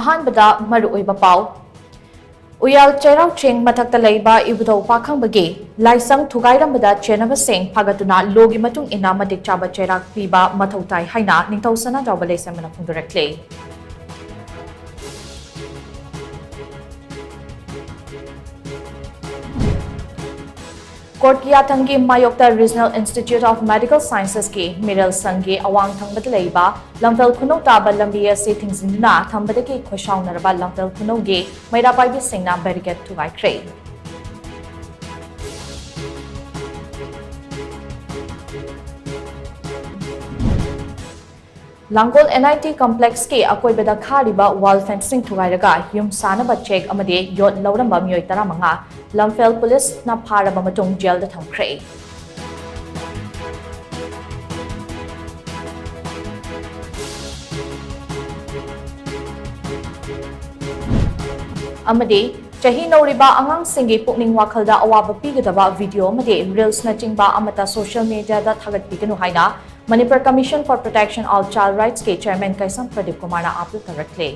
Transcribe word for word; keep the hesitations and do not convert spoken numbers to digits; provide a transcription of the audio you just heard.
ꯑꯍꯥꯟꯕꯗ ꯃꯔꯨꯑꯣꯏꯕ ꯄꯥꯎ꯫ ꯎꯌꯥꯜ ꯆꯩꯔꯥꯎ ꯆꯤꯡ ꯃꯊꯛꯇ ꯂꯩꯕ ꯏꯕꯨꯙꯧ ꯄꯥꯈꯪꯕꯒꯤ ꯂꯥꯏꯁꯪ ꯊꯨꯒꯥꯏꯔꯝꯕꯗ ꯆꯦꯟꯅꯕꯁꯤꯡ ꯐꯥꯒꯠꯇꯨꯅ ꯂꯣꯒꯤ ꯃꯇꯨꯡ ꯏꯟꯅ ꯃꯇꯤꯛ ꯆꯥꯕ ꯆꯩꯔꯥꯛ ꯄꯤꯕ ꯃꯊꯧ ꯇꯥꯏ ꯍꯥꯏꯅ ꯅꯤꯡꯊꯧ ꯁꯅꯥꯖꯥꯎꯕ ꯂꯩꯁꯦꯝꯕꯅ ꯐꯣꯡꯗꯣꯔꯛꯂꯤ꯫ ꯀꯣꯔꯠꯀꯤ ꯌꯥꯊꯪꯒꯤ ꯃꯥꯌꯣꯛꯇ Regional Institute of Medical Sciences ꯀꯤ ꯃꯤꯔꯦꯜ ꯁꯪꯒꯤ ꯑꯋꯥꯡ ꯊꯪꯕꯗ ꯂꯩꯕ ꯂꯝꯐꯦꯜ ꯈꯨꯅꯧ ꯇꯥꯕ ꯂꯝꯕꯤ ꯑꯁꯤ ꯊꯤꯡꯖꯤꯟꯗꯨꯅ ꯊꯝꯕꯗꯒꯤ ꯈꯣꯏꯁꯥꯎꯅꯔꯕ ꯂꯝꯐꯦꯜ ꯈꯨꯅꯧꯒꯤ ꯃꯩꯔꯥ ꯄꯥꯏꯕꯤꯁꯤꯡꯅ barricade ꯊꯨꯒꯥꯏꯈ꯭ꯔꯦ꯫ Langol N I T complex ꯀꯤ ꯑꯀꯣꯏꯕꯗ ꯈꯥꯔꯤꯕ wall fencing ꯊꯨꯒꯥꯏꯔꯒ ꯌꯨꯝ ꯁꯥꯅꯕ cheque ꯑꯃꯗꯤ ꯌꯣꯠ ꯂꯧꯔꯝꯕ ꯃꯤꯑꯣꯏ ꯇꯔꯥꯃꯉꯥ ꯂꯝꯐꯦꯜ ꯄꯨꯂꯤꯁꯅ ꯐꯥꯔꯕ ꯃꯇꯨꯡ ꯖꯦꯜꯗ ꯊꯝꯈ꯭ꯔꯦ꯫ ꯑꯃꯗꯤ ꯆꯍꯤ ꯅꯧꯔꯤꯕ ꯑꯉꯥꯡꯁꯤꯡꯒꯤ ꯄꯨꯛꯅꯤꯡ ꯋꯥꯈꯜꯗ ꯑꯋꯥꯕ ꯄꯤꯒꯗꯕ video ꯑꯃꯗꯤ reels ꯅꯆꯤꯡꯕ ꯑꯃꯠꯇ social media ꯗ ꯊꯥꯒꯠꯄꯤꯒꯅꯨ ꯍꯥꯏꯅ Manipur Commission for Protection of Child Rights ꯀꯤ chairman ꯀꯩꯁꯥꯝ ꯄ꯭ꯔꯗꯤꯞ ꯀꯨꯃꯥꯔꯅ appeal ꯇꯧꯔꯛꯂꯤ꯫